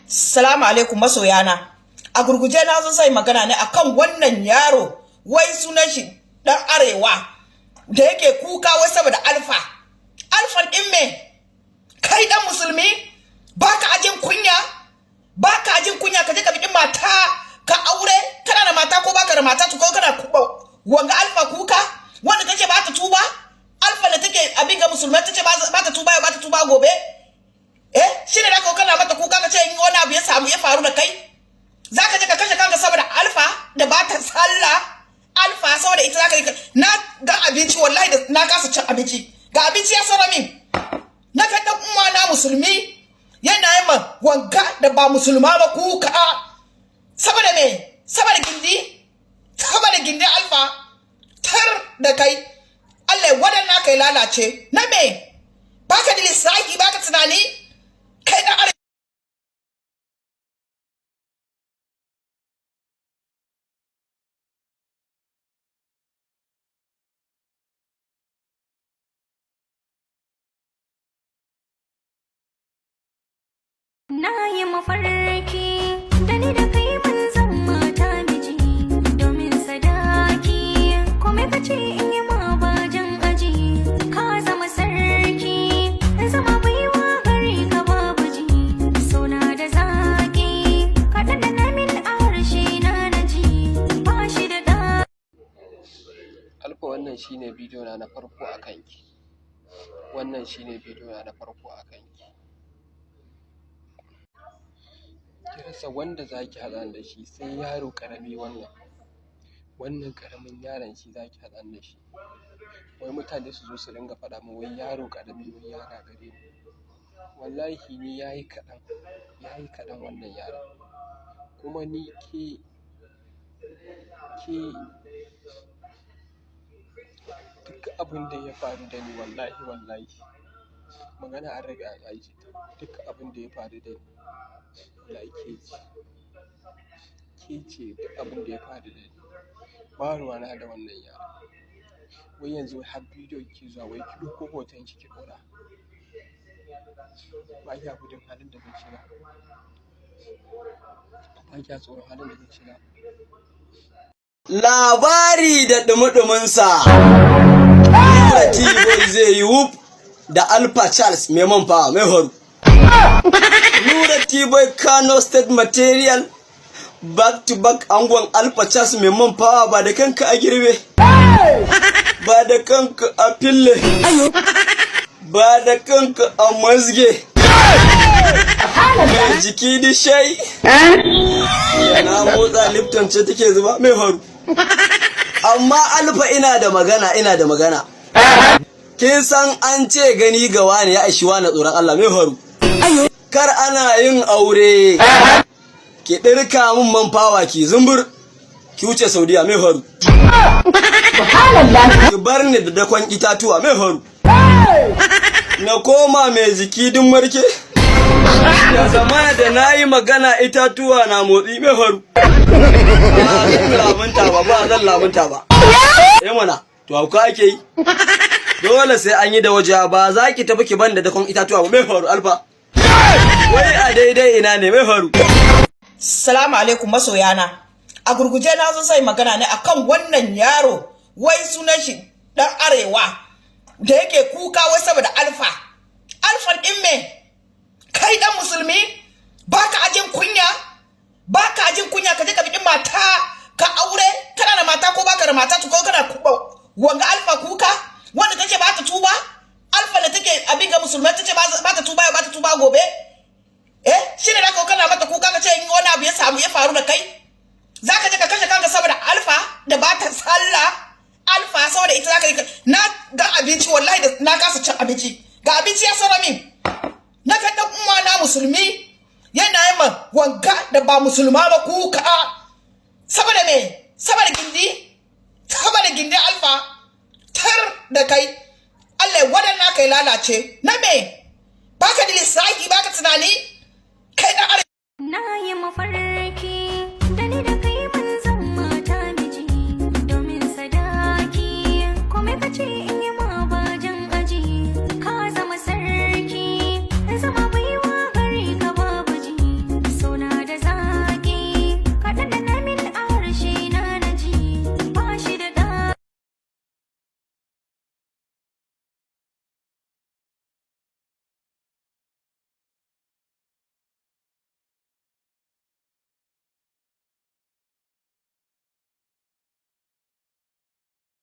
Salamu alaikum masoyana. A gurguje na zo sai magana ne akan wannan yaro, wai sunan shi dan Arewa, da yake kuka wai saboda Alfa. Alfan din me? Kai dan musulmi, baka ajin kunya? Baka ajin kunya ka je ka bi mata ka aure? Kana da mata ko baka da mata, ko kana kuba wanga Alfa kuka, wanda tace ba ta tuba? Alfa da take abin ga musulmai, tace ba ta tuba, ba ta tuba gobe. Eh, shi ne da kana mata kuka, ka ce in wani abu ya samu ya faru da kai, zaka je ka kashe kanka saboda Alfa da ba ta sallah? Alfa saboda ita zaka yi. Na ga abinci, wallahi da na kasa cin abinci, ga abinci ya saura min. Na ga dan uwa na musulmi yana yi ma wanga da ba musulma ba kuka. Saboda me? Saboda gindi, saboda gindi Alfa. Tar da kai, Allah ya wadanna kai lalace. Na me? Baka da lissafi, baka tunani, kai dan Na yi mafarki da ni da kai mun zama ta miji domin sadaki, kome ka ce in yi ma bajan aji. Ka zama sarki, in zama baiwa gare ka, babu ji suna da zaki, ka ɗanɗana min a harshe na, naji ba shi da ɗa. Alfa, wannan shine bidiyo na na farko a kanki. Wannan shine bidiyo na na farko a kanki. Ki rasa wanda zaki haɗa ni da shi sai yaro ƙarami wannan. Wannan ƙaramin yaron shi zaki haɗa ni da shi. Wai mutane su zo su dinga faɗa min wai yaro ƙarami wai ya gagare ni. Wallahi ni yayi kaɗan, yayi kaɗan wannan yaron. Kuma ni ke duk abin da ya faru da ni, wallahi wallahi magana an riga an ajiye ta. Duk abin da ya faru da ni, wallahi ke ce, ke ce. Duk abin da ya faru da ni, ba ruwana da wannan yaron. Wai yanzu har bidiyo kike zuwa wai ki ɗauko hoton ki ki ɗora. Ba kya gudun halin da zan shiga? Ba kya tsoron halin da zan shiga? Labari da ɗumi-ɗuminsa. Nura T-Boy zai yi wuf da Alpha Charles mai manfa mai horu. Nura T-Boy Kano State Material, back to back, angon Alpha Charles mai manfawa, ba da kanka a girbe. Ba da kanka a fille. Ba da kanka a mazge. Mai jiki dishai. Na motsa Lipton ce take zuba mai faru. Amma Alfa, ina da magana, ina da magana. Kin san an ce gani ga wani ya ishi wani tsoron Allah, mai faru. Kar ana yin aure ki ɗirka min man fawa, ki zumbur ki wuce Saudiya, mai faru. Ki bar ni da dakon itatuwa, mai faru. Na koma mai jiki din marke. Ya zama da na yi magana itatuwa na motsi, mai faru. Ba zan lamunta ba, ba zan lamunta ba. Eh mana, to hauka ake yi. Dole sai an yi da waje, ba za ki tafi ki ban da dakon itatuwa ba, mai faru, Alfa. Wai a daidai ina ne, mai faru. Salamu alaikum masoyana. A gurguje na zo sai magana ne akan wannan yaro, wai sunan shi dan Arewa, da yake kuka wai saboda Alfa. Alfan din me? Kai dan musulmi, baka ajin kunya? Baka ajin kunya ka je ka bi mata ka aure? Kana da mata ko baka da mata, ko kana kuba wanga Alfa kuka, wanda tace ba ta tuba? Alfa da take abin ga musulmai, tace ba ta tuba, ba ta tuba gobe. Eh, shi ne da kana mata kuka, ka ce in wani abu ya samu ya faru da kai, zaka je ka kashe kanka saboda Alfa da ba ta sallah? Alfa saboda ita zaka yi. Na ga abinci, wallahi da na kasa cin abinci, ga abinci ya saura min. Na ga dan uwa na musulmi yana yi ma wanga da ba musulma ba kuka. Saboda me? Saboda gindi, saboda gindi Alfa. Tar da kai, Allah ya wadanna kai lalace. Na me? Baka da lissafi, baka tunani, kai dan Na yi mafarki.